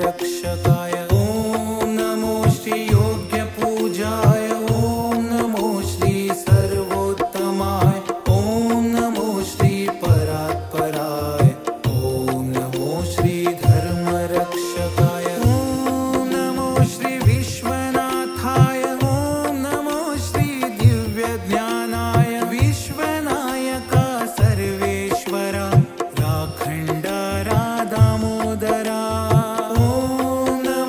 धर्मरक्षकाय। ॐ नमो श्री योग्यपूजाय। ॐ नमो श्री सर्वोत्तमाय। ॐ नमो श्री परात्पराय। ॐ नमो श्री धर्मरक्षकाय। ॐ नमो श्री विश्वनाथाय। ॐ नमो श्री दिव्यज्ञानाय। विश्वनायका सर्वेश्वरा राखण्डरा दामोदरा। ॐ नमो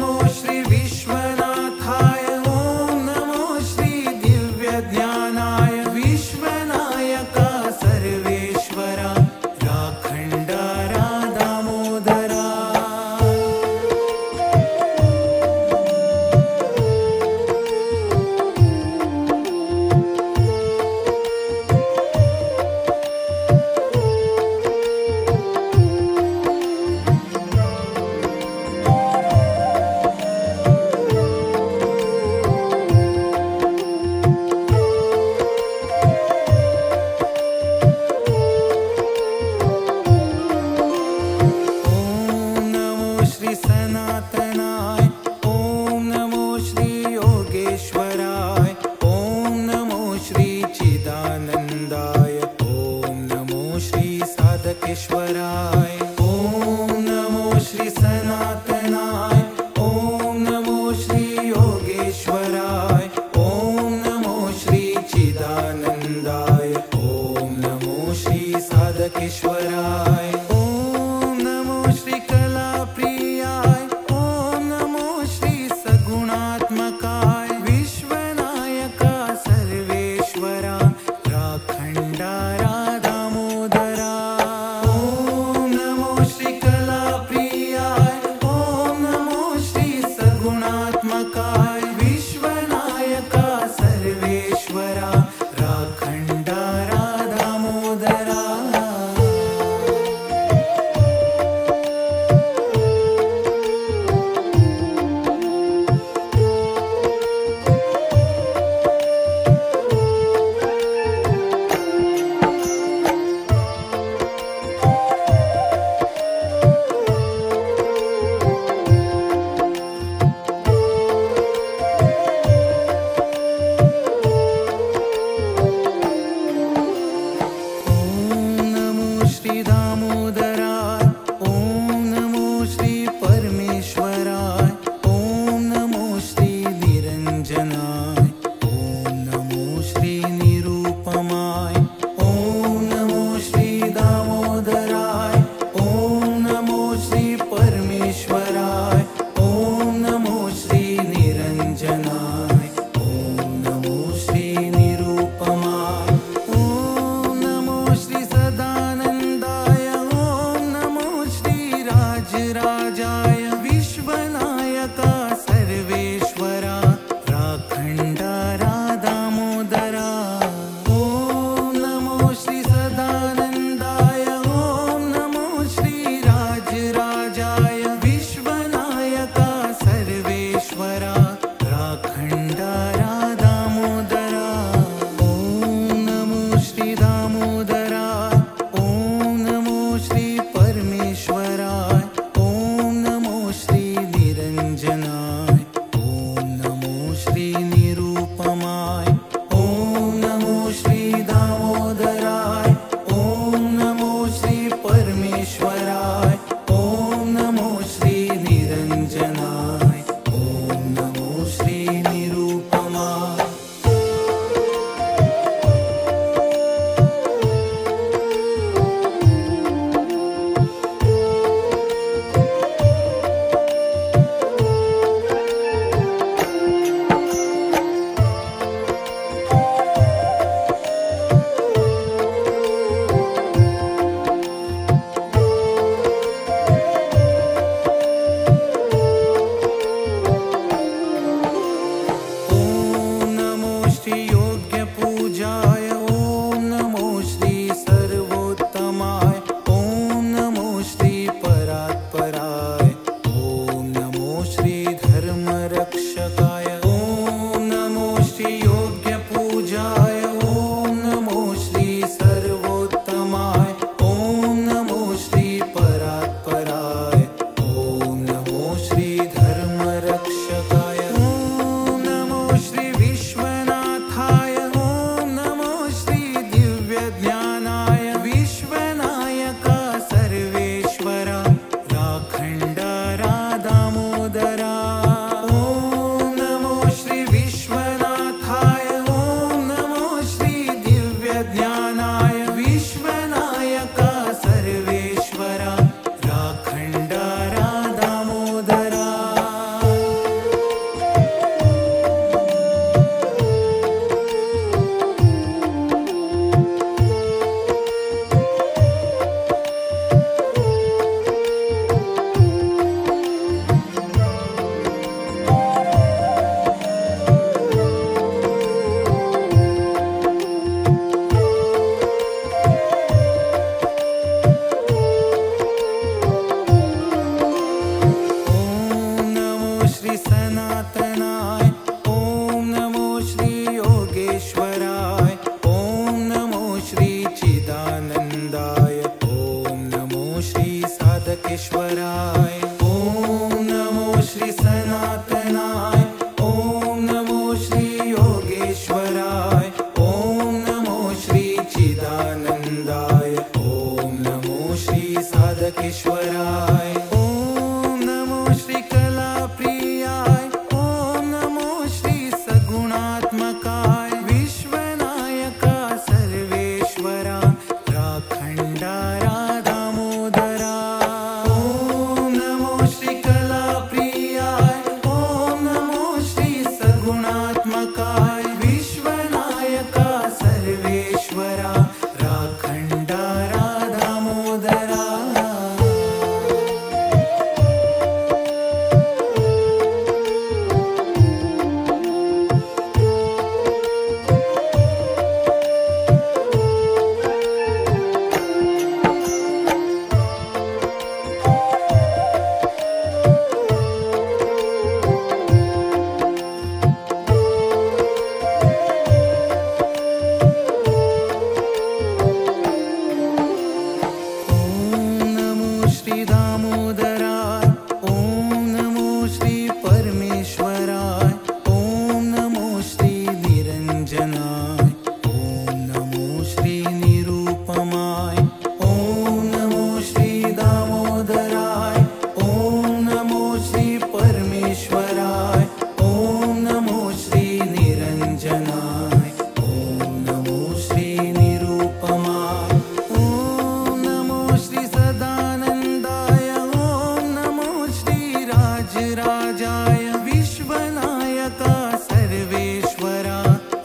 राजराजाय विश्वनायका सर्वेश्वरा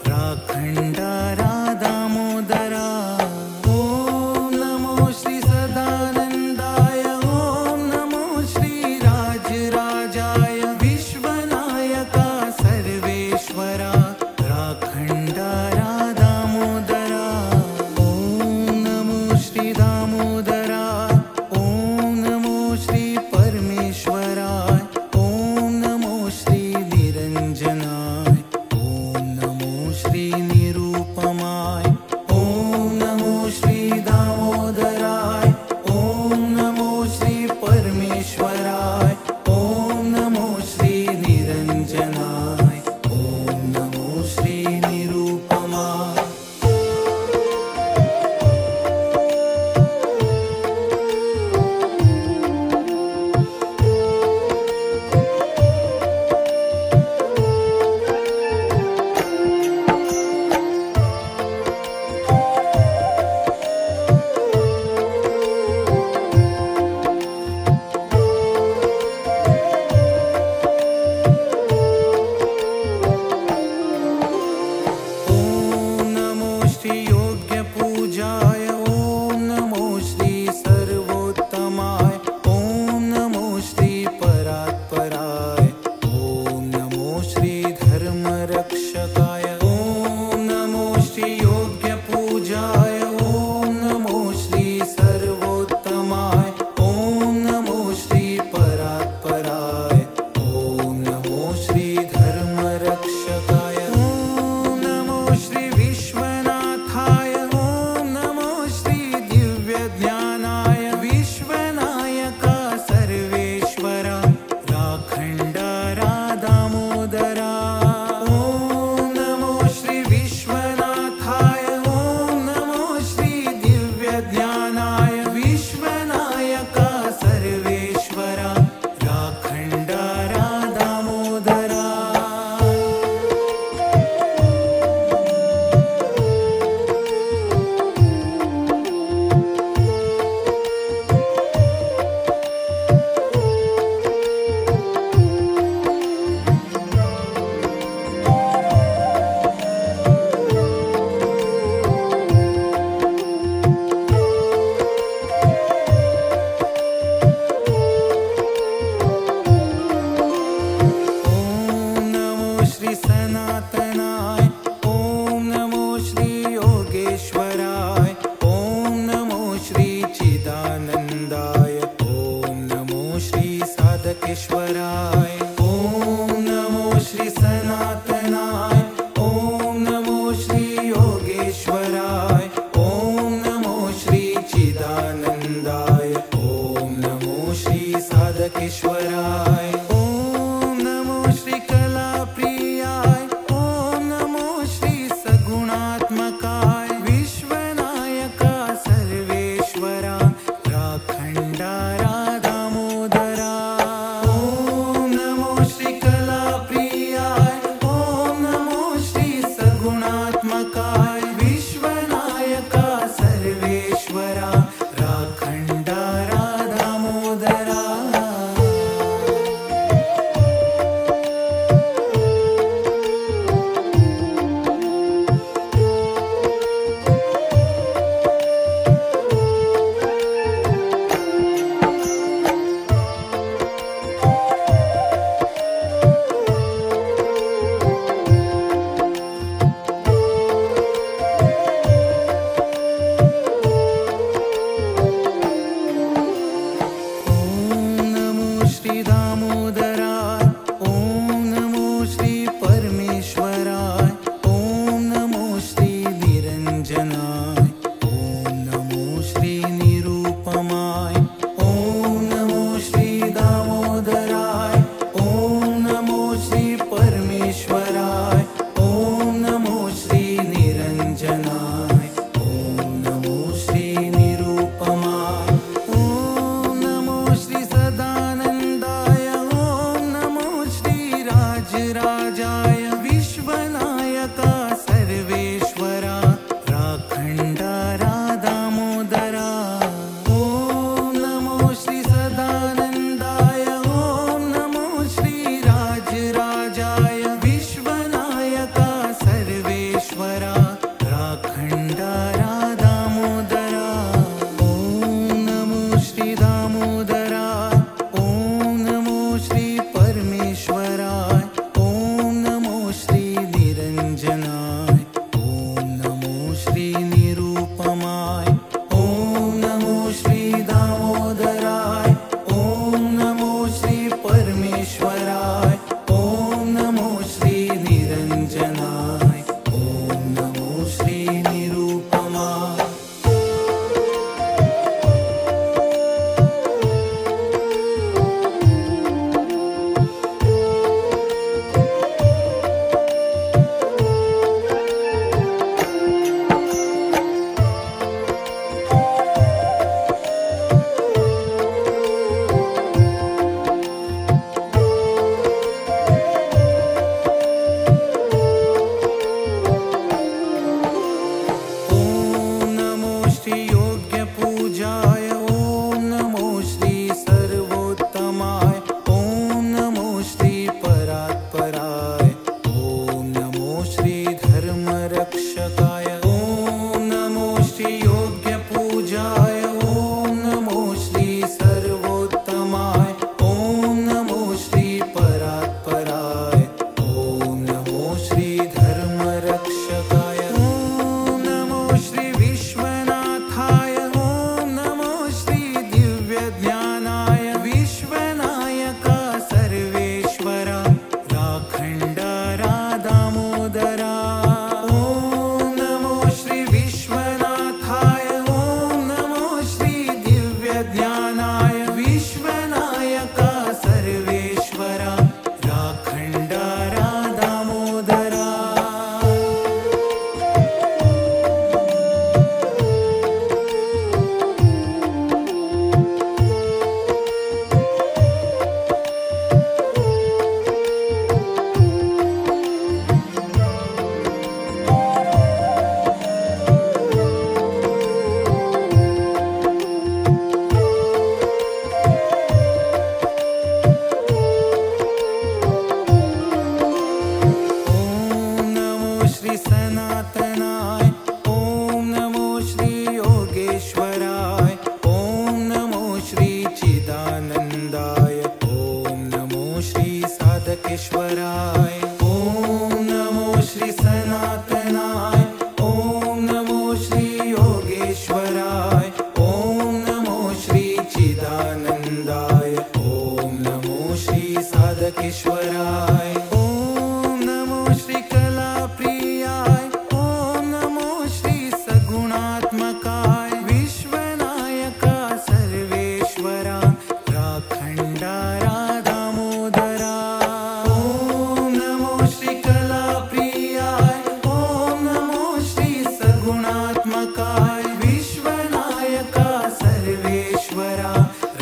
राखण्डारा दामोदरा। ॐ नमो श्री सदानन्दाय ॐ नमो श्री राजराजाय विश्वनायका सर्वेश्वरा राखण्डारा दामोदरा। ॐ नमो श्री दामोदरा ॐ नमो श्री परमेश्वराय ॐ नमो श्री निरञ्जनाय ॐ नमो श्री निरूपमाय ॐ नमो श्री दामोदराय ॐ नमो श्री परमेश्वराय ॐ नमो श्री निरञ्जनाय ॐ नमो श्री निरूपमाय। ॐ नमो श्री योग्यपूजाय ॐ नमो श्री सर्वोत्तमाय ॐ नमो श्री परात्पराय ॐ नमो श्री धर्मरक्षकाय ॐ नमो श्री योग्यपूजाय ॐ नमो श्री सर्वोत्तमाय ॐ नमो श्री परात्पराय ॐ नमो श्री धर्मरक्षकाय। ॐ नमो श्री विश्वनाथाय ॐ नमो श्री दिव्यज्ञानाय विश्वनायका सर्वेश्वरा राखण्डारा दामोदरा। ॐ नमो श्री विश्वनाथाय ॐ नमो श्री दिव्यज्ञानाय विश्वनायका सर्वेश्वरा राखण्डारा दामोदरा। ॐ नमो श्री सनातनाय ॐ नमो श्री योगेश्वराय ॐ नमो श्री चिदानन्दाय ॐ नमो श्री साधकेश्वराय। ॐ नमो श्री सनातनाय ॐ नमो श्री योगेश्वराय ॐ नमो श्री चिदानन्दाय ॐ नमो श्री साधकेश्वराय। ॐ नमो श्री कलाप्रियाय ॐ नमो श्री सगुणात्मकाय विश्वनायका सर्वेश्वरा राखण्डारा दामोदरा। ॐ नमो श्री कलाप्रियाय ॐ नमो श्री सगुणात्मकाय विश्वनायका सर्वेश्वरा राखण्डारा दामोदरा। साधकेश्वराय। ॐ नमो श्री सनातनाय, ॐ नमो श्री योगेश्वराय, ॐ नमो श्री चिदानंदाय, ॐ नमो श्री साधकेश्वराय। ॐ नमो श्री कलाप्रियाय, ॐ नमो श्री सगुणात्मकाय, विश्वनायका सर्वेश्वरा राखण्डारा दामोदरा। ॐ नमो श्री कलाप्रियाय, ॐ नमो श्री सगुणात्मकाय, विश्वनायका सर्वेश्वरा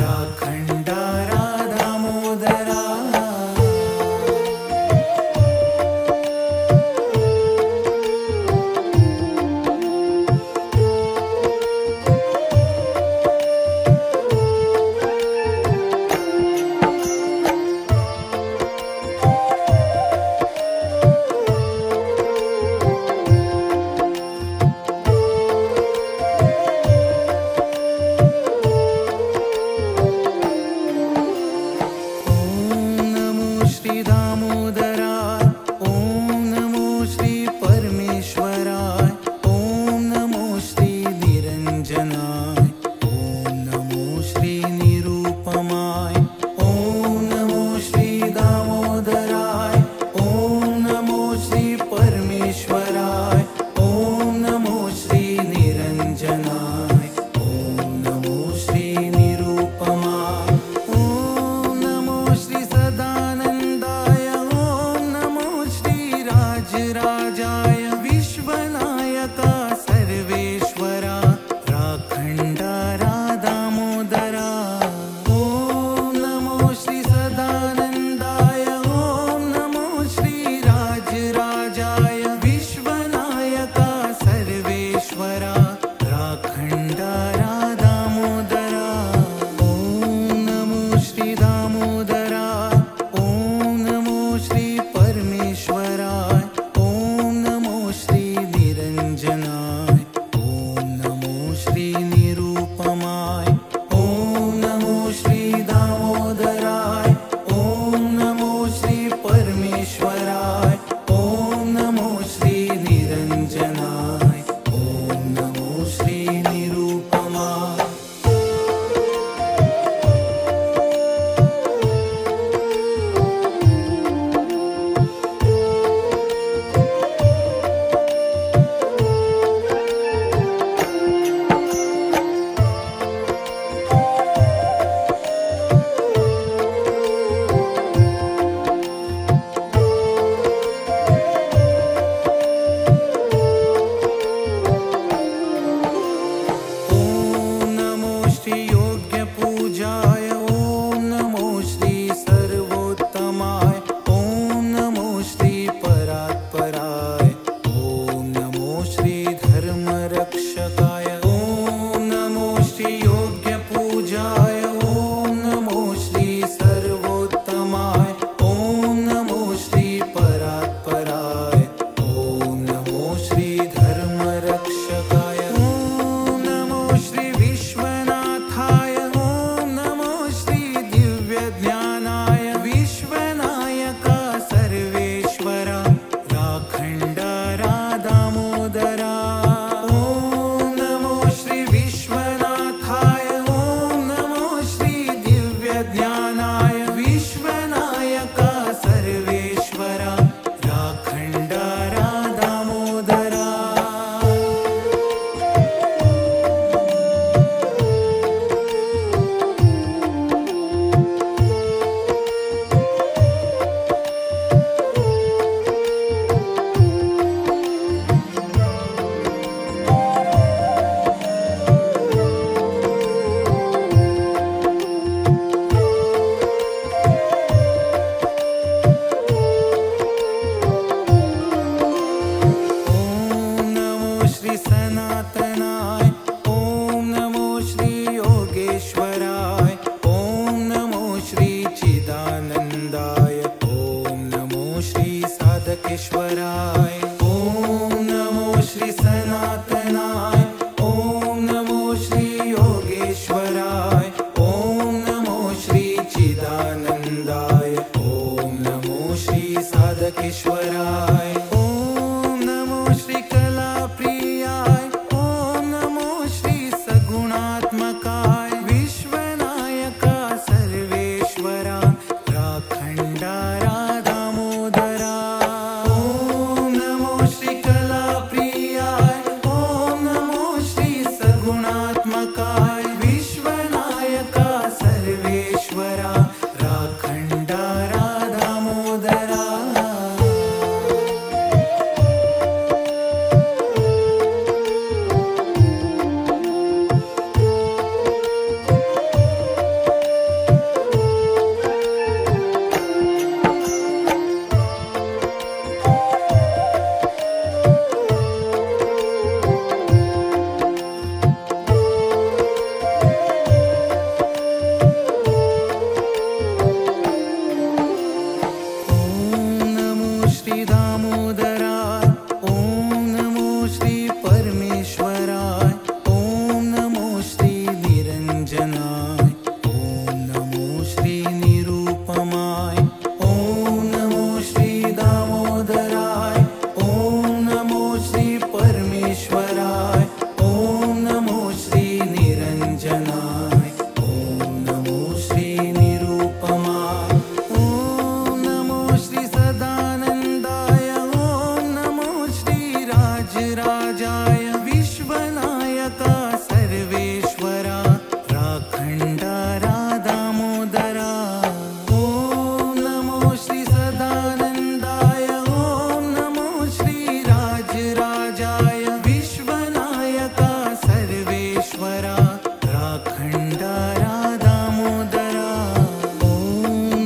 राखण्डारा दामोदरा। श्री दामोदराय, ॐ नमो श्री परमेश्वराय, ॐ नमो श्री निरंजनाय, ॐ नमो श्री निरूपमाय, ॐ नमो श्री दामोदराय, ॐ नमो श्री परमेश्वराय, ॐ नमो श्री निरंजनाय, ॐ नमो श्री निरूपमाय, ॐ नमो श्री सदानंदाय, ॐ नमो श्री राजराजाय, विश्वनायका सर्वेश्वरा राखण्डारा दामोदरा। ॐ नमो श्री सदानंदाय, ॐ नमो श्री राजराजाय, विश्वनायका सर्वेश्वरा राखण्डारा दामोदरा। ॐ नमो श्री दामोदरा, ॐ नमो श्री परमेश्वराय, ॐ नमो श्री निरंजनाय, ॐ नमो श्री निरूपमाय, ॐ नमो श्री दामोदराय, ॐ नमो श्री परमेश्वराय, ॐ नमो श्री निरंजनाय, ॐ नमो श्री निरूपमाय। ॐ नमो श्री योग्यपूजाय, ॐ नमो श्री सर्वोत्तमाय, ॐ नमो श्री परात्पराय, ॐ नमो श्री धर्मरक्षकाय, ॐ नमो श्री योग्यपूजाय, ॐ नमो श्री सर्वोत्तमाय, ॐ नमो श्री परात्पराय, ॐ नमो श्री धर्मरक्षकाय, ॐ नमो श्री विश्वनाथाय, ॐ नमो श्री दिव्यज्ञानाय, विश्वनायका सर्वेश्वरा राखण्डारा दामोदरा। ॐ नमो श्री विश्वनाथाय, ॐ नमो श्री दिव्यज्ञानाय, विश्वनायका सर्वेश्वरा राखण्डारा दामोदरा। ॐ नमो श्री सनातनाय, ॐ नमो श्री योगेश्वराय, ॐ नमो श्री चिदानंदाय, ॐ नमो श्री साधकेश्वराय, ॐ नमो श्री सनातनाय, ॐ नमो श्री योगेश्वराय, ॐ नमो श्री चिदानंदाय, ॐ नमो श्री साधकेश्वराय। ॐ नमो श्री कलाप्रियाय, ॐ नमो श्री सगुणात्मकाय, विश्वनायका सर्वेश्वरा राखण्डारा दामोदरा। ॐ नमो श्री कलाप्रियाय, ॐ नमो श्री सगुणात्मकाय, विश्वनायका सर्वेश्वरा राखण्डारा दामोदरा। श्री दामोदराय, ॐ नमो श्री परमेश्वराय, ॐ नमो श्री निरंजनाय, ॐ नमो श्री निरूपमाय, ॐ नमो श्री दामोदराय, ॐ नमो श्री परमेश्वराय, ॐ नमो श्री निरंजनाय, ॐ नमो श्री निरूपमाय, ॐ नमो श्री सदानंदाय, ॐ नमो श्री राजराजाय, विश्वनायका सर्वेश्वरा राखण्डारा दामोदरा। ॐ नमो श्री सदानंदाय, ॐ नमो श्री राजराजाय, विश्वनायका सर्वेश्वरा राखण्डारा दामोदरा। ॐ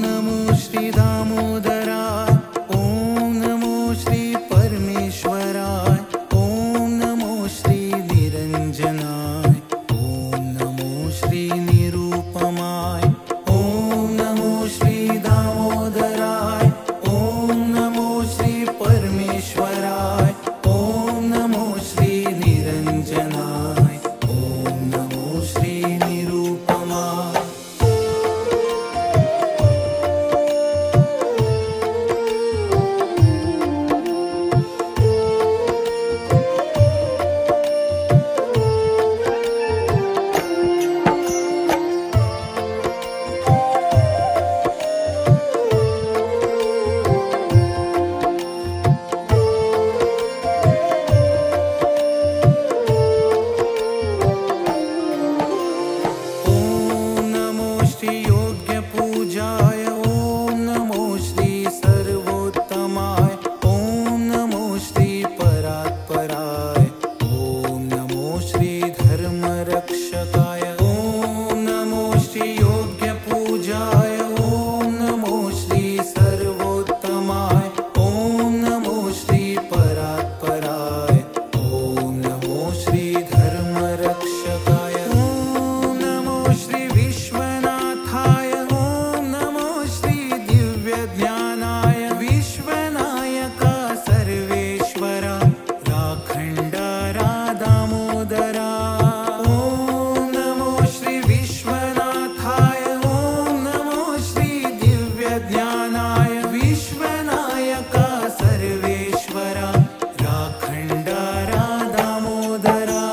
नमो श्री दामोदराय, ॐ नमो श्री परमेश्वराय, ॐ नमो श्री निरंजनाय, ॐ नमो श्री निरूपमाय, ॐ नमो श्री दामोदराय, ॐ नमो श्री परमेश्वराय, ॐ नमो श्री निरंजनाय, ॐ नमो श्री निरूपमाय। ॐ नमो श्री योग्यपूजाय, ॐ नमो श्री सर्वोत्तमाय, ॐ नमो श्री परात्पराय, ॐ नमो श्री धर्मरक्षकाय, ॐ नमो श्री योग्यपूजाय, ॐ नमो श्री सर्वोत्तमाय, ॐ नमो श्री परात्पराय, ॐ नमो श्री धर्मरक्षकाय, ॐ नमो श्री विश्वनाथाय, ॐ नमो श्री दिव्यज्ञानाय, विश्वनायका सर्वेश्वरा राखण्डारा दामोदरा। ॐ नमो श्री विश्वनाथाय, ॐ नमो श्री दिव्यज्ञानाय, विश्वनायका सर्वेश्वरा राखण्डारा दामोदरा।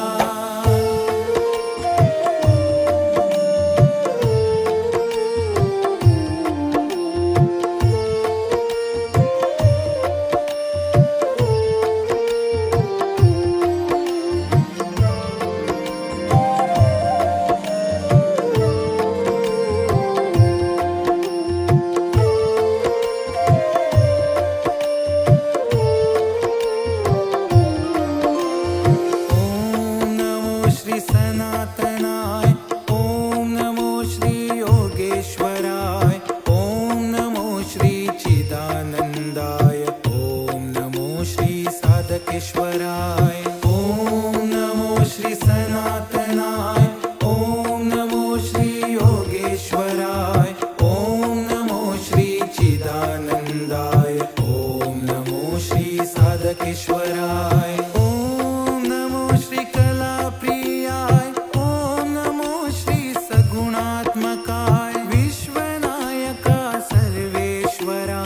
ॐ नमो श्री सनातनाय, ॐ नमो श्री योगेश्वराय, ॐ नमो श्री चिदानंदाय, ॐ नमो श्री साधकेश्वराय, ॐ नमो श्री सनातनाय, ॐ नमो श्री योगेश्वराय, ॐ नमो श्री चिदानंदाय, ॐ नमो श्री साधकेश्वराय, ॐ नमो श्री कलाप्रियाय, ॐ नमो श्री सगुणात्मकाय, विश्वनायका सर्वेश्वरा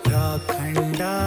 राखण्डारा।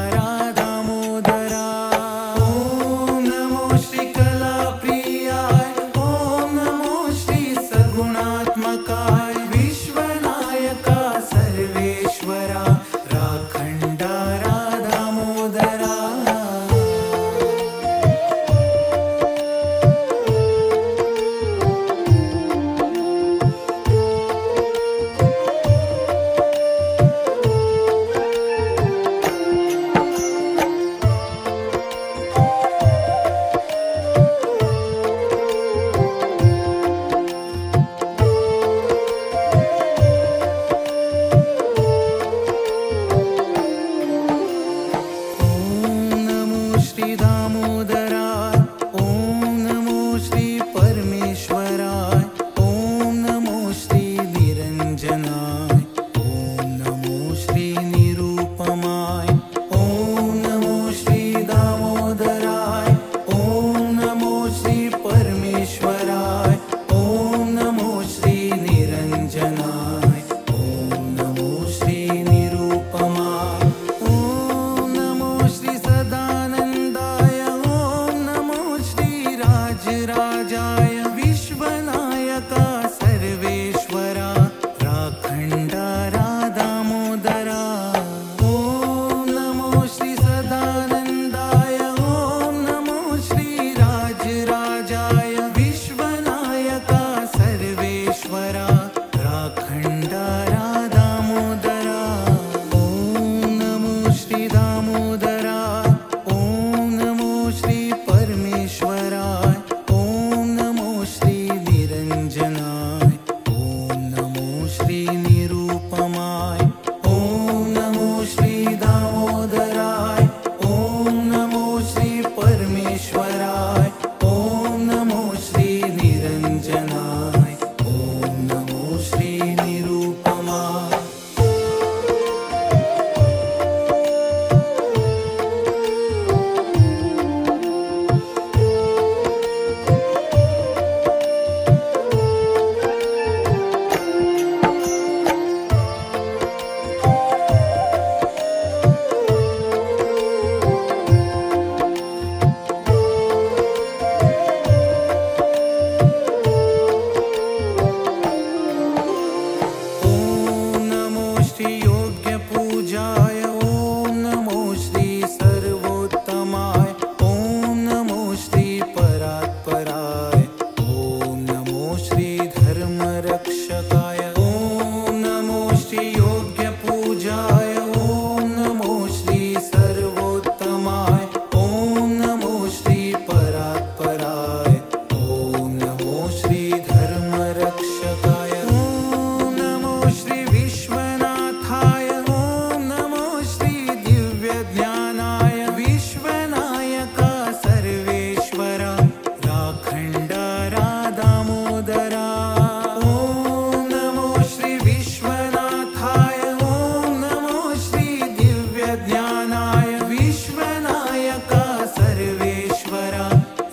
ज्ञानाय विश्वनायका सर्वेश्वरा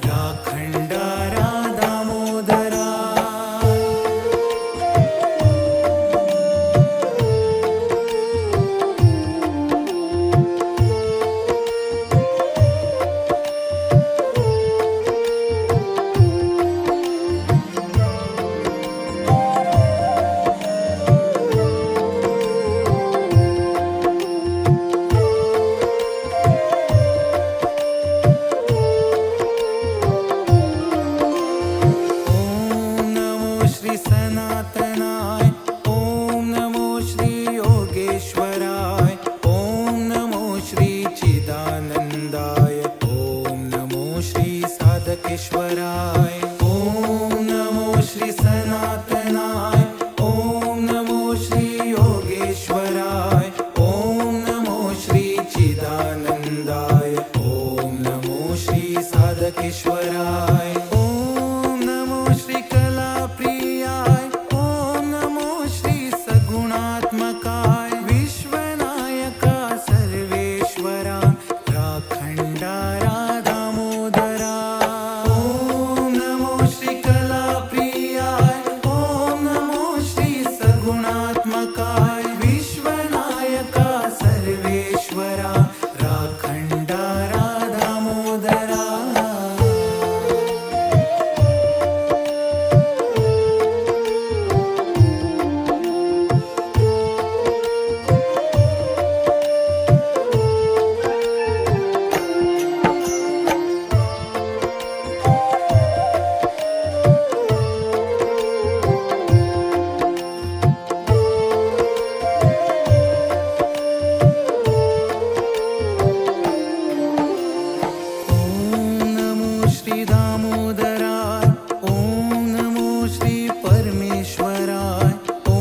राखंडारा दामोदरा। श्री सनातनाय ॐ नमो श्री योगेश्वराय ॐ नमो श्री चिदानंदाय ॐ नमो श्री साधकेश्वराय ॐ नमो श्री सनातनाय ॐ नमो श्री योगेश्वराय ॐ नमो श्री चिदानंदाय ॐ नमो श्री साधकेश्वराय ॐ नमो श्री प्रियाय ॐ नमो श्री सगुणात्मकाय विश्वनायका सर्वेश्वरा राखंडारा दामोदरा। ॐ नमो श्री कलाप्रियाय ॐ नमो श्री सगुणात्मकाय विश्वनायका सर्वेश्वरा राखंडारा दामोदरा। श्री दामोदराय ॐ नमो श्री परमेश्वराय ॐ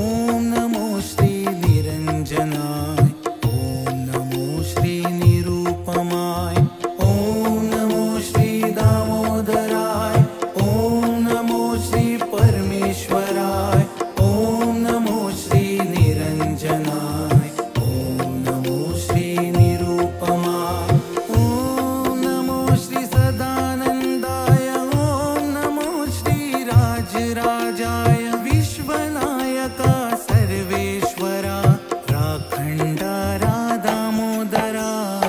नमो श्री निरंजनाय ॐ नमो श्री निरूपमाय ॐ नमो श्री दामोदराय ॐ नमो श्री परमेश्वराय ॐ नमो श्री निरंजनाय ॐ नमो श्री निरूपमाय ॐ नमो श्री सदानंदाय राजाय विश्वनायका सर्वेश्वरा राखंडारा दामोदरा।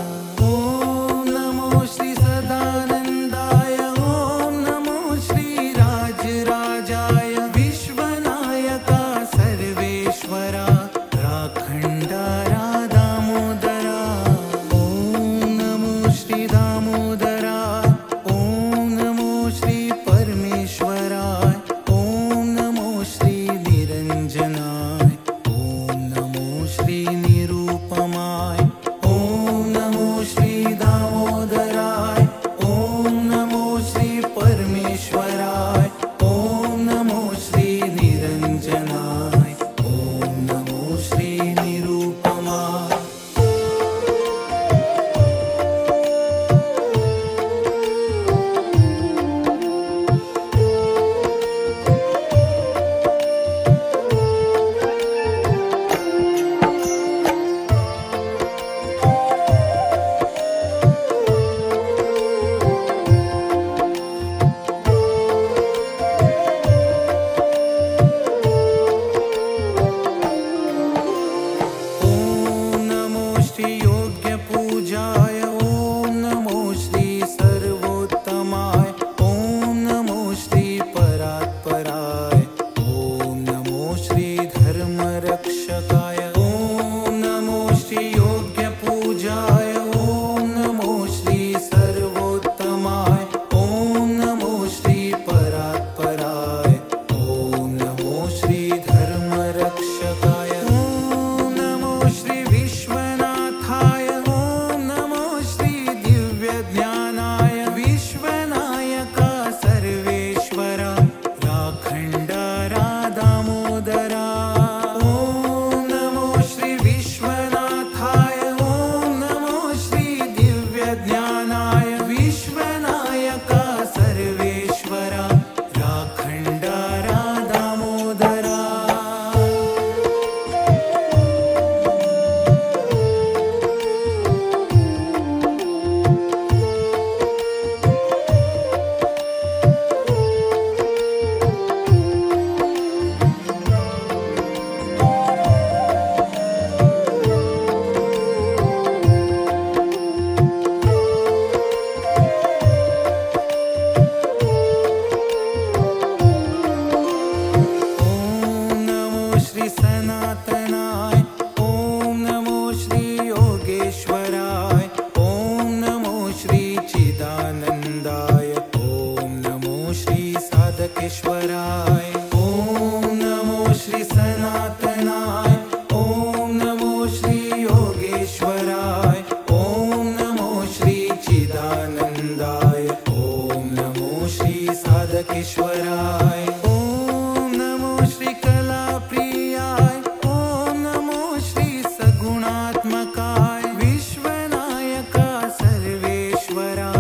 योगेश्वराय ॐ नमो श्री चिदानन्दाय ॐ नमो श्री साधकेश्वराय ॐ नमो श्री सनातनाय ॐ नमो श्री योगेश्वराय ॐ नमो श्री चिदानन्दाय ॐ नमो श्री साधकेश्वराय ॐ नमो श्री कलाप्रियाय ॐ नमो श्री सगुणात्मकाय विश्वनायका सर्वेश्वरा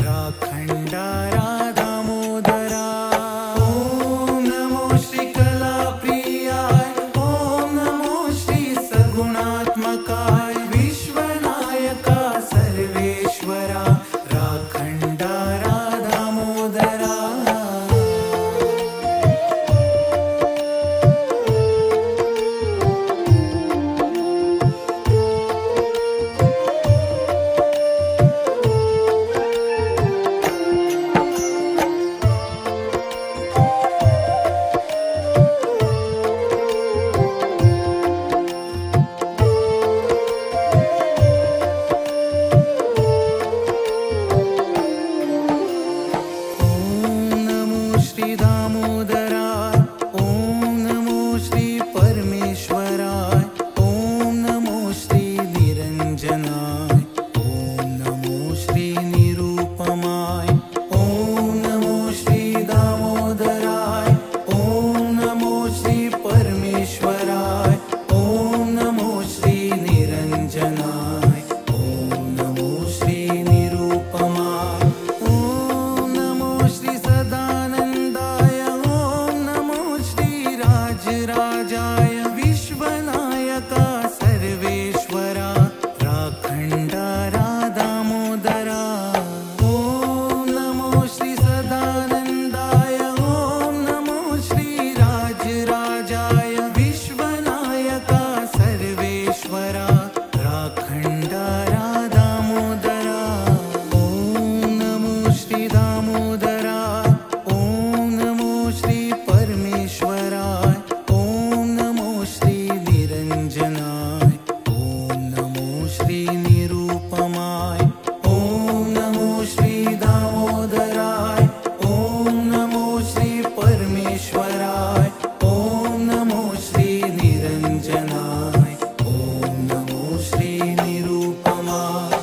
राखण्डारा दामोदरा ॐ नमो श्री कलाप्रियाय ॐ नमो श्री सगुणात्मकाय विश्वनायका सर्वेश्वरा राखण्डारा दामोदरा। ॐ नमो श्री दामोदराय ॐ नमो श्री परमेश्वराय ॐ नमो श्री निरञ्जनाय ॐ नमो श्री निरूपमाय ॐ नमो श्री दामोदराय ॐ नमो श्री परमेश्वराय ॐ नमो श्री निरञ्जनाय ॐ नमो श्री निरूपमाय ॐ नमो श्री सदानन्दाय ॐ नमो श्री राजराजाय विश्वनायका सर्वेश्वरा राखण्डारा दामोदरा ॐ नमो श्री सदानन्दाय ॐ नमो श्री राजराजाय विश्वनायका सर्वेश्वरा राखण्डारा दामोदरा ॐ नमो श्री दामोदराय ॐ नमो श्री परमेश्वराय ॐ नमो श्री निरञ्जनाय ॐ नमो श्री निरूपमाय ॐ नमो श्री दामोदराय ॐ नमो श्री परमेश्वराय ॐ नमो श्री निरञ्जनाय ॐ नमो श्री निरूपमाय।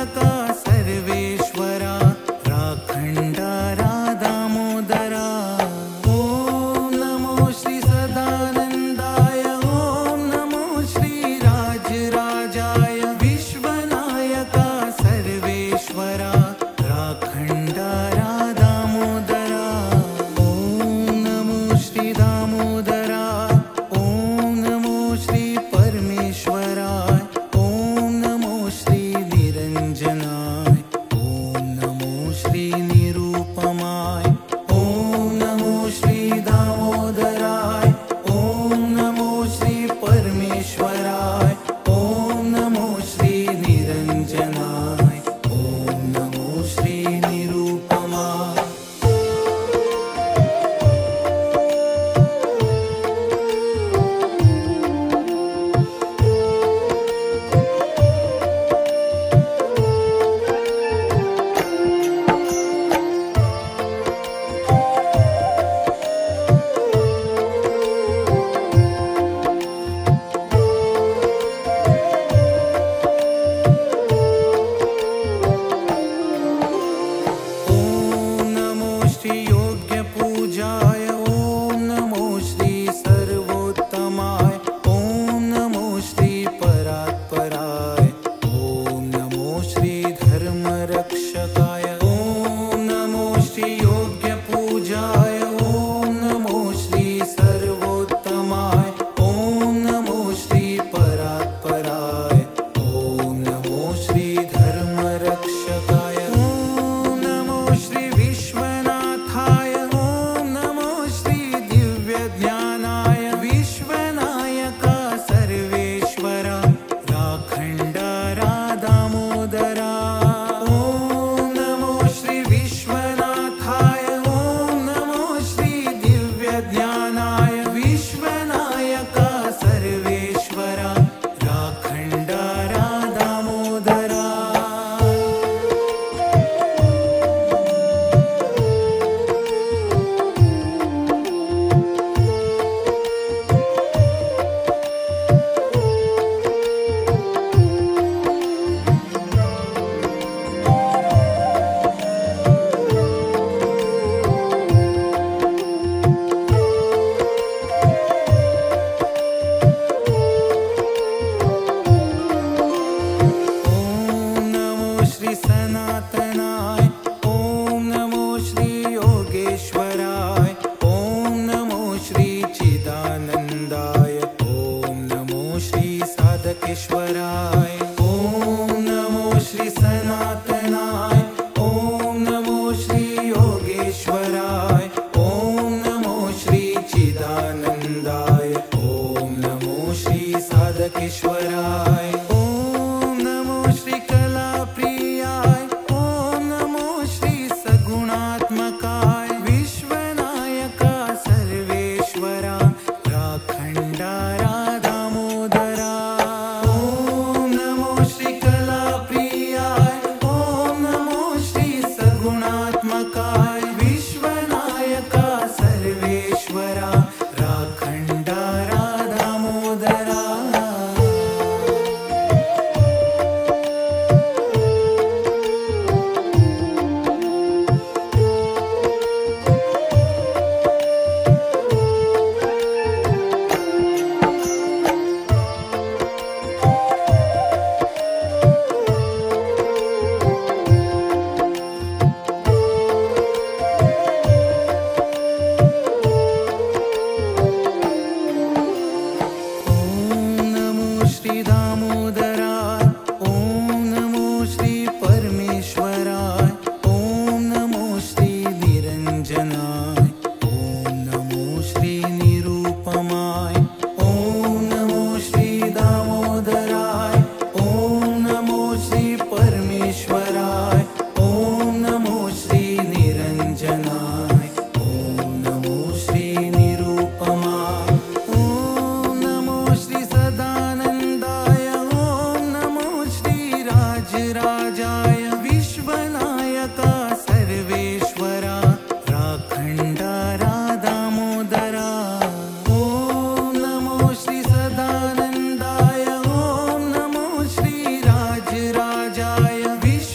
विश्वनायका सर्वेश्वरा राखंडारा दामोदरा। ॐ नमो श्री सदानंदाय ॐ नमो श्री राजराजाय विश्वनायका सर्वेश्वरा राखंडारा दामोदरा। ॐ नमो श्री दामोदरा ॐ नमो श्री परमेश्वराय ॐ नमो श्री निरंजनाय ॐ नमो श्री निरूपमाय ॐ नमो श्री दामोदराय ॐ नमो श्री परमेश्वराय ॐ नमो श्री निरंजनाय ॐ नमो श्री निरूपमाय। ॐ नमो श्री योग्य पूजाय ॐ नमो श्री सर्वोत्तमाय ॐ नमो श्री परात्पराय ॐ नमो श्री धर्मरक्षकाय ॐ नमो श्री योग्य पूजाय ॐ नमो श्री सर्वोत्तमाय ॐ नमो श्री परात्पराय ॐ नमो श्री धर्मरक्षकाय ॐ नमो श्री विश्वनाथाय ॐ नमो श्री दिव्यज्ञानाय विश्वनायका सर्वेश्वरा राखंडारा दामोदरा। ॐ नमो श्री विश्वनाथाय ॐ नमो श्री दिव्यज्ञानाय विश्वनायका सर्वेश्वरा राखंडारा दामोदरा। ॐ नमो श्री सनातनाय ॐ नमो श्री योगेश्वराय ॐ नमो श्री चिदानंदाय ॐ नमो श्री साधकेश्वराय ॐ नमो श्री सनातनाय ॐ नमो श्री योगेश्वराय ॐ नमो श्री चिदानंदाय ॐ नमो श्री साधकेश्वराय ॐ नमो श्री कलाप्रियाय ॐ नमो श्री सगुणात्मकाय विश्वनायका सर्वेश्वरा राखंडारा दामोदरा। ॐ नमो श्री कलाप्रियाय ॐ नमो श्री सगुणात्मकाय विश्वनायका सर्वेश्वरा राखंडारा दामोदरा। ॐ नमो श्री दामोदराय ॐ नमो श्री परमेश्वराय ॐ नमो श्री निरंजनाय ॐ नमो श्री निरूपमाय ॐ नमो श्री दामोदराय ॐ नमो श्री परमेश्वराय ॐ नमो श्री निरंजनाय ॐ नमो श्री निरूपमाय ॐ नमो श्री सदानंदाय ॐ नमो श्री राजराजाय विश्वनायका सर्वेश्वरा राखंडारा दामोदरा। ॐ नमो श्री सदानंदाय ॐ नमो श्री राजराजाय विश्व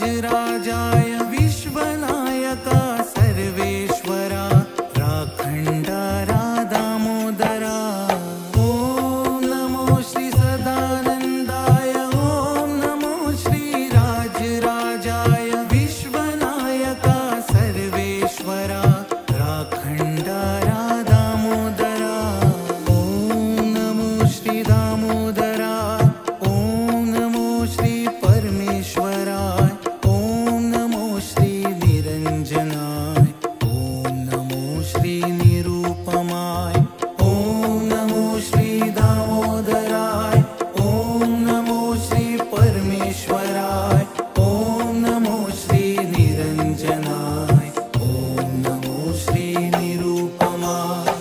राजराजाय विश्वनायका सर्वेश्वरा राखंडारा दामोदरा। ॐ नमो श्री सदानंदाय ॐ नमो श्री राजराजाय विश्वनायका सर्वेश्वरा राखंडारा दामोदरा। ॐ नमो श्री दामोदराय ॐ नमो श्री परमेश्वराय ॐ नमो श्री निरंजनाय ॐ नमो श्री निरूपमाय ॐ नमो श्री दामोदराय ॐ नमो श्री परमेश्वराय ॐ नमो श्री निरंजनाय ॐ नमो श्री निरूपमाय।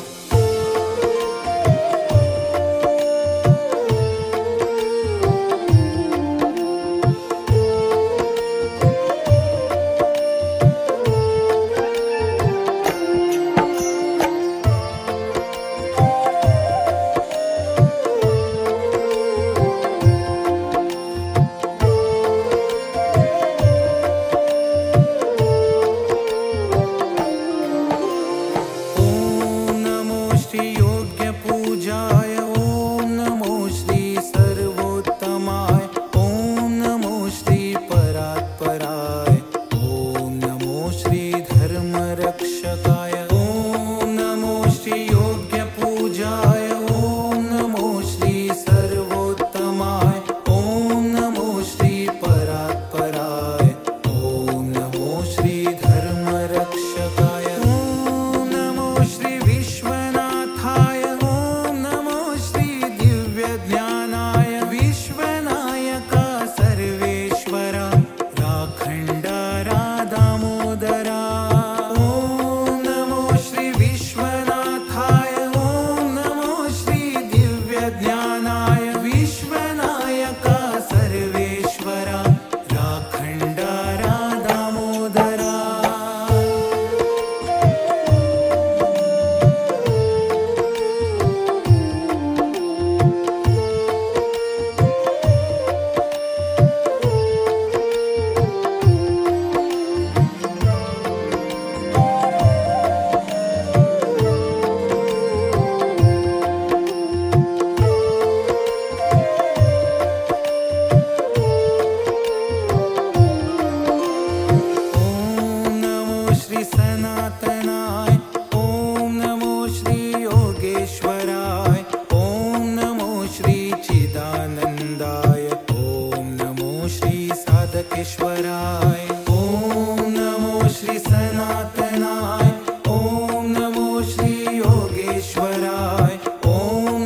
ॐ नमो श्री योग्य पूजाय ॐ नमो श्री सर्वोत्तमाय ॐ नमो श्री परात्पराय ॐ नमो श्री धर्मरक्षकाय ॐ नमो श्री योग्य पूजाय ॐ नमो श्री सर्वोत्तमाय ॐ नमो श्री परात्पराय ॐ नमो श्री धर्मरक्षकाय ॐ नमो श्री विश्वनाथाय ॐ नमो श्री दिव्यज्ञानाय विश्वनायका सर्वेश्वरा राखंडारा दामोदरा। ॐ नमो श्री विश्वनाथाय ॐ नमो श्री दिव्यज्ञानाय विश्वनायका सर्वेश्वरा राखंडारा दामोदरा। ॐ नमो श्री सनातनाय ॐ नमो श्री योगेश्वराय ॐ नमो श्री चिदानंदाय ॐ नमो श्री साधकेश्वराय ॐ नमो श्री सनातनाय ॐ नमो श्री योगेश्वराय ॐ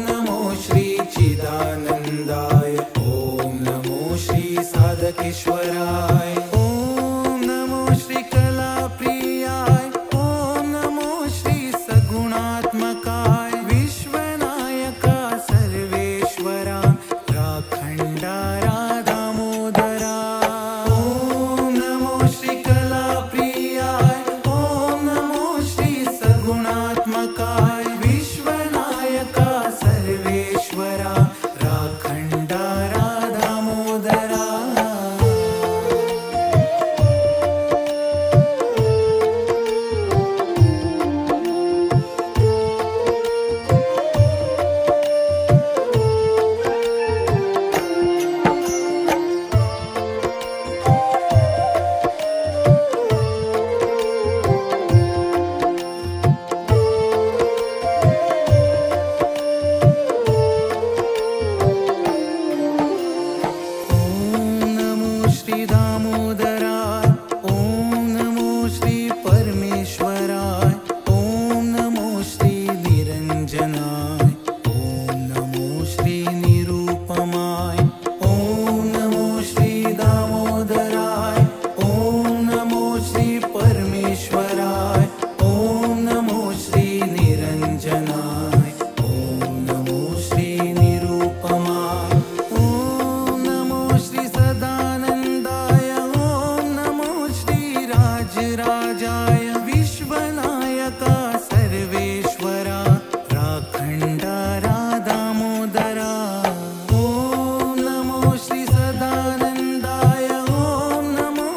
नमो श्री चिदानंदाय ॐ नमो श्री साधकेश्वराय। ॐ नमो श्री कलाप्रियाय ॐ नमो श्री सगुणात्मकाय विश्वनायका सर्वेश्वरा राखंडारा दामोदरा। ॐ नमो श्री कलाप्रियाय ॐ नमो श्री सगुणात्मकाय विश्वनायका सर्वेश्वरा राखंडारा दामोदरा। ॐ नमो श्री दामोदराय ॐ नमो श्री परमेश्वराय ॐ नमो श्री निरंजनाय ॐ नमो श्री निरूपमाय ॐ नमो श्री दामोदराय ॐ नमो श्री परमेश्वराय ॐ नमो श्री निरंजनाय ॐ नमो श्री निरूपमाय। ॐ नमो श्री सदानंदाय ॐ नमो श्री राजराजाय विश्वनायका सर्वेश्वरा राखंडारा दामोदरा। ॐ नमो श्री सदानंदाय ॐ नमो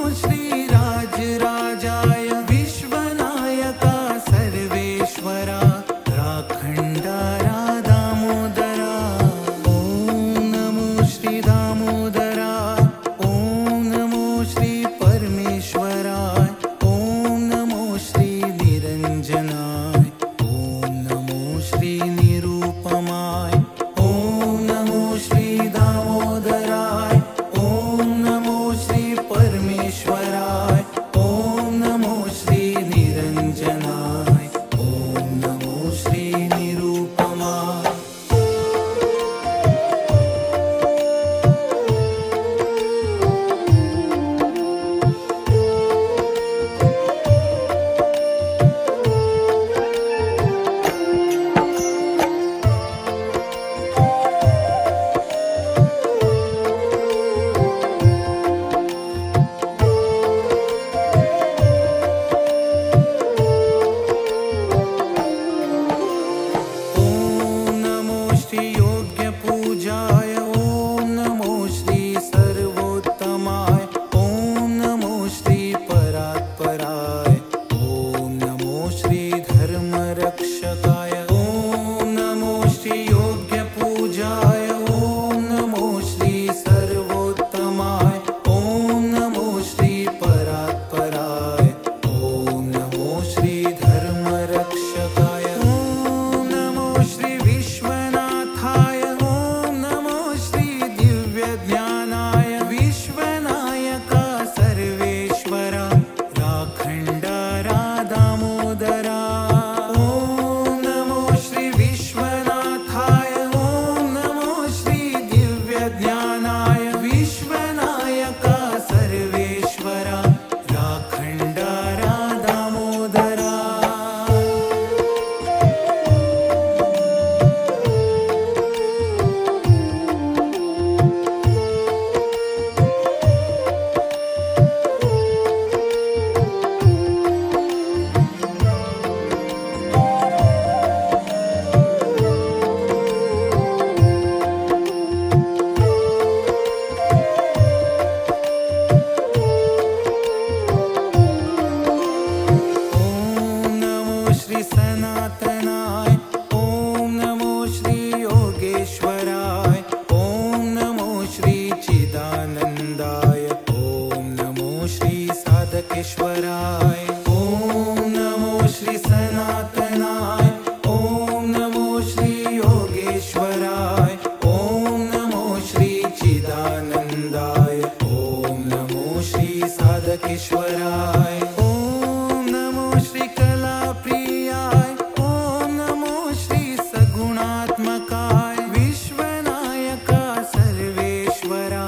श्री सनातनाय ॐ नमो श्री योगेश्वराय ॐ नमो श्री चिदानंदाय ॐ नमो श्री साधकेश्वराय ॐ नमो श्री सनातनाय ॐ नमो श्री योगेश्वराय ॐ नमो श्री चिदानंदाय ॐ नमो श्री साधकेश्वराय ॐ नमो श्री कलाप्रियाय ॐ नमो श्री सगुणात्मकाय विश्वनायका सर्वेश्वरा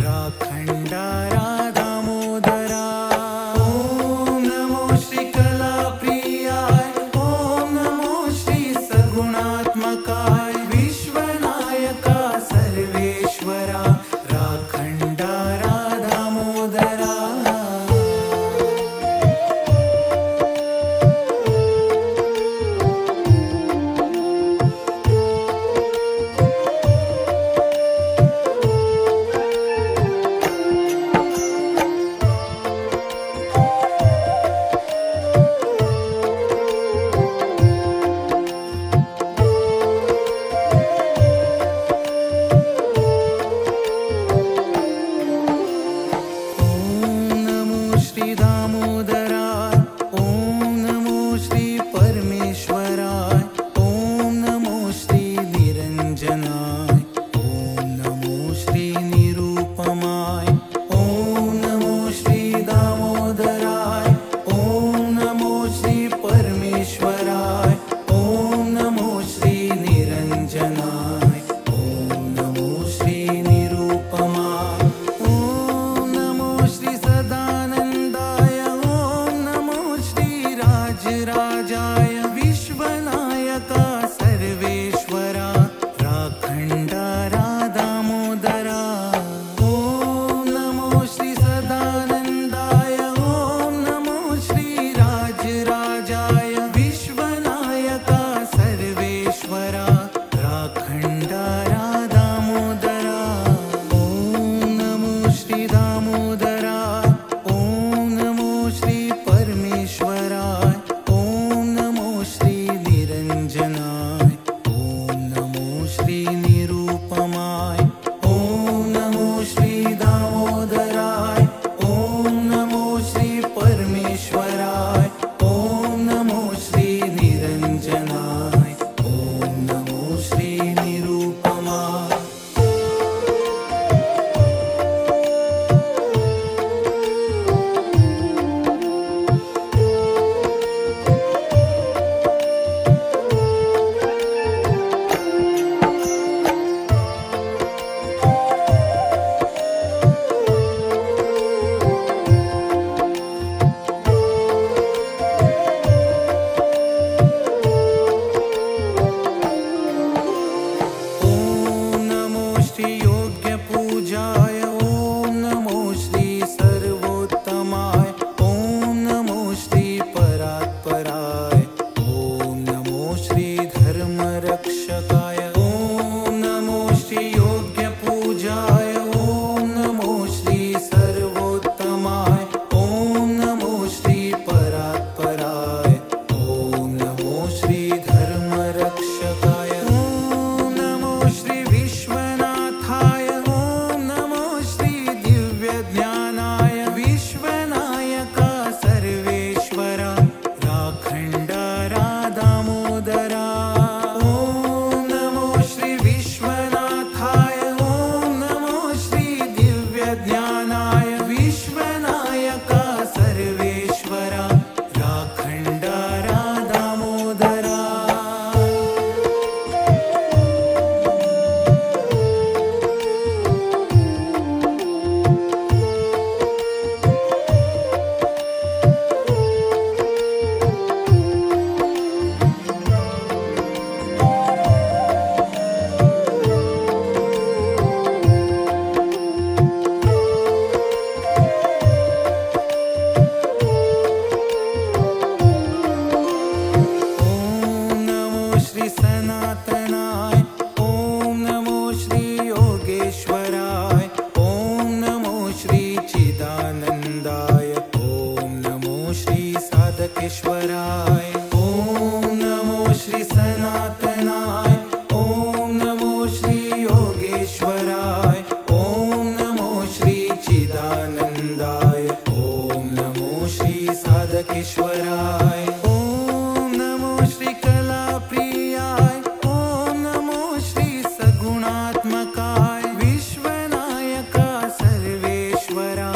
राखण्डारा दामोदरा ॐ नमो श्री कलाप्रियाय ॐ नमो श्री सगुणात्मकाय विश्वनायका सर्वेश्वरा राखण्डारा दामोदरा। ॐ नमो श्री दामोदराय ॐ नमो श्री परमेश्वराय ॐ नमो श्री निरञ्जनाय ॐ नमो श्री निरूपमाय ॐ नमो श्री दामोदराय ॐ नमो श्री परमेश्वराय ॐ नमो श्री निरञ्जनाय ॐ नमो श्री निरूपमाय ॐ नमो श्री सदानन्दाय ॐ नमो श्री राजराजाय विश्वनायका सर्वेश्वरा राखण्डारा दामोदरा ॐ नमो श्री सदानन्दाय ॐ नमो श्री राजराजाय विश्वनायका सर्वेश्वरा राखण्डारा दामोदरा ॐ नमो श्री दामोदराय ॐ नमो श्री परमेश्वराय ॐ नमो श्री निरञ्जनाय ॐ नमो श्री निरूपमाय ॐ नमो श्री दामोदराय ॐ नमो श्री परमेश्वराय ॐ नमो श्री निरञ्जनाय ॐ नमो श्री निरूपमाय। ॐ नमो श्री योग्यपूजाय ॐ नमो श्री सर्वोत्तमाय ॐ नमो श्री परात्पराय ॐ नमो श्री धर्मरक्षकाय ॐ नमो श्री योग्यपूजाय ॐ नमो श्री सर्वोत्तमाय ॐ नमो श्री परात्पराय ॐ नमो श्री धर्मरक्षकाय ॐ नमो श्री विश्वनाथाय ॐ नमो श्री दिव्यज्ञानाय विश्वनायका सर्वेश्वरा राखण्डारा दामोदरा ॐ नमो श्री विश्वनाथाय ॐ नमो श्री दिव्यज्ञानाय विश्वनायका सर्वेश्वरा राखण्डारा दामोदरा। ॐ नमो श्री सनातनाय ॐ नमो श्री योगेश्वराय ॐ नमो श्री चिदानन्दाय ॐ नमो श्री साधकेश्वराय ॐ साधकेश्वराय। ॐ नमो श्री कलाप्रियाय, ॐ नमो श्री सगुणात्मकाय, विश्वनायका सर्वेश्वरा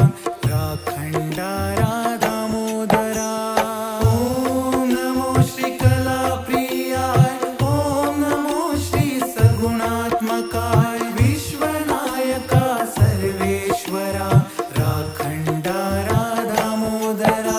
राखण्डारा दामोदरा। ॐ नमो श्री कलाप्रियाय, ॐ नमो श्री सगुणात्मकाय, विश्वनायका सर्वेश्वरा राखण्डारा दामोदरा।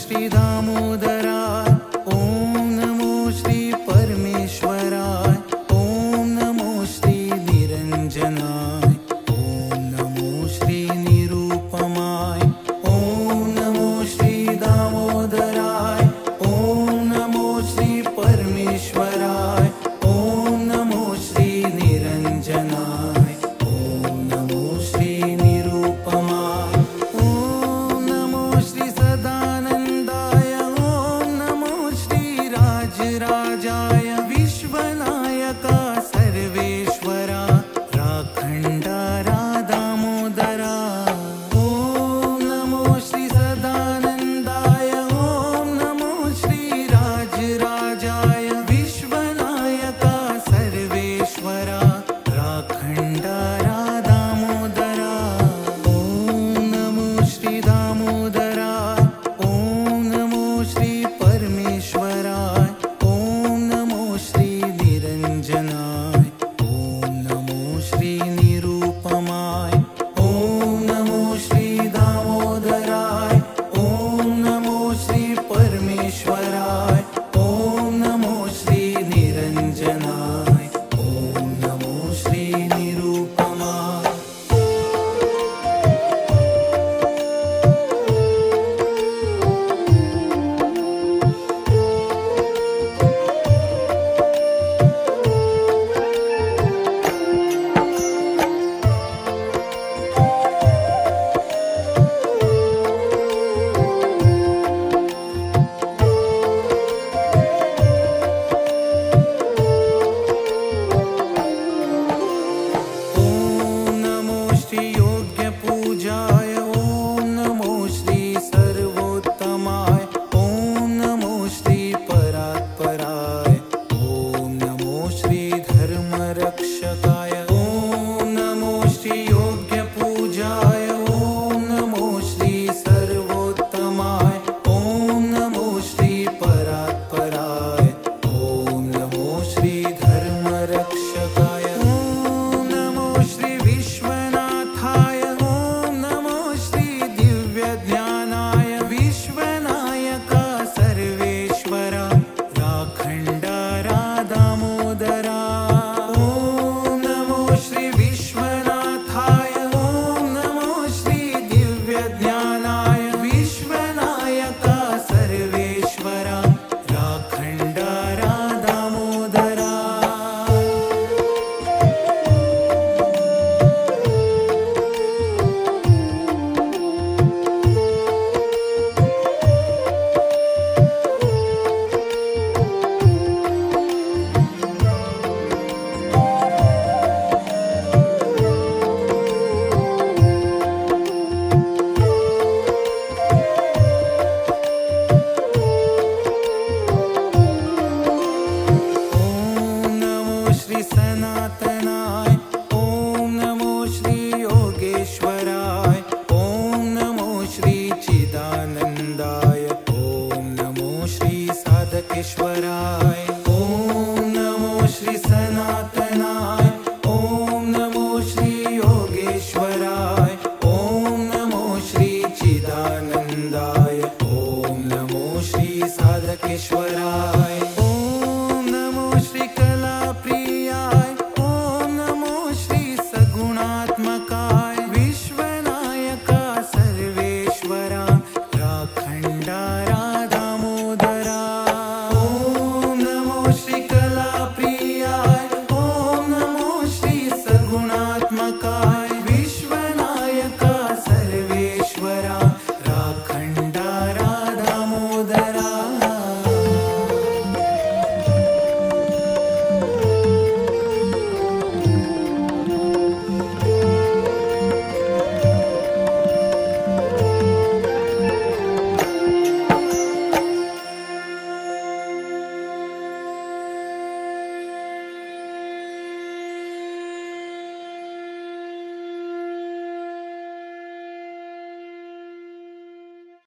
श्री दामोदराय, ॐ नमो श्री परमेश्वराय, ॐ नमो श्री निरञ्जनाय, ॐ नमो श्री निरूपमाय, ॐ नमो श्री दामोदराय, ॐ नमो श्री परमेश्वराय, ॐ नमो श्री निरञ्जनाय, ॐ नमो श्री निरूपमाय, ॐ नमो श्री सदानन्दाय, ॐ नमो श्री राजराजाय, विश्वनायका सर्वेश्वरा राखण्डारा दामोदरा। ॐ नमो श्री सदानन्दाय, ॐ नमो श्री राजराजाय, विश्वनायका सर्वेश्वरा राखण्डारा दामोदरा। ॐ नमो श्री दामोदराय, ॐ नमो श्री परमेश्वराय, ॐ नमो श्री निरञ्जनाय, ॐ नमो श्री निरूपमाय, ॐ नमो श्री दामोदराय, ॐ नमो श्री परमेश्वराय, ॐ नमो श्री निरञ्जनाय, ॐ नमो श्री निरूपमाय। ॐ नमो श्री योग्यपूजाय, ॐ नमो श्री सर्वोत्तमाय, ॐ नमो श्री परात्पराय, ॐ नमो श्री धर्मरक्षकाय, ॐ नमो श्री योग्यपूजाय, ॐ नमो श्री सर्वोत्तमाय, ॐ नमो श्री परात्पराय, ॐ नमो श्री धर्मरक्षकाय, ॐ नमो श्री विश्वनाथाय, ॐ नमो श्री दिव्यज्ञानाय, विश्वनायका सर्वेश्वरा राखण्डारा दामोदरा। ॐ नमो श्री विश्वनाथाय, ॐ नमो श्री दिव्यज्ञानाय, विश्वनायका सर्वेश्वरा राखण्डारा दामोदरा। ॐ नमो श्री सनातनाय, ॐ नमो श्री योगेश्वराय, ॐ नमो श्री चिदानन्दाय, ॐ नमो श्री साधकेश्वराय, ॐ नमो श्री सनातनाय, ॐ नमो श्री योगेश्वराय, ॐ नमो श्री चिदानन्दाय, ॐ नमो श्री साधकेश्वराय, ॐ नमो श्री कलाप्रियाय, ॐ नमो श्री सगुणात्मकाय, विश्वनायका सर्वेश्वरा राखण्डारा। महाकाय।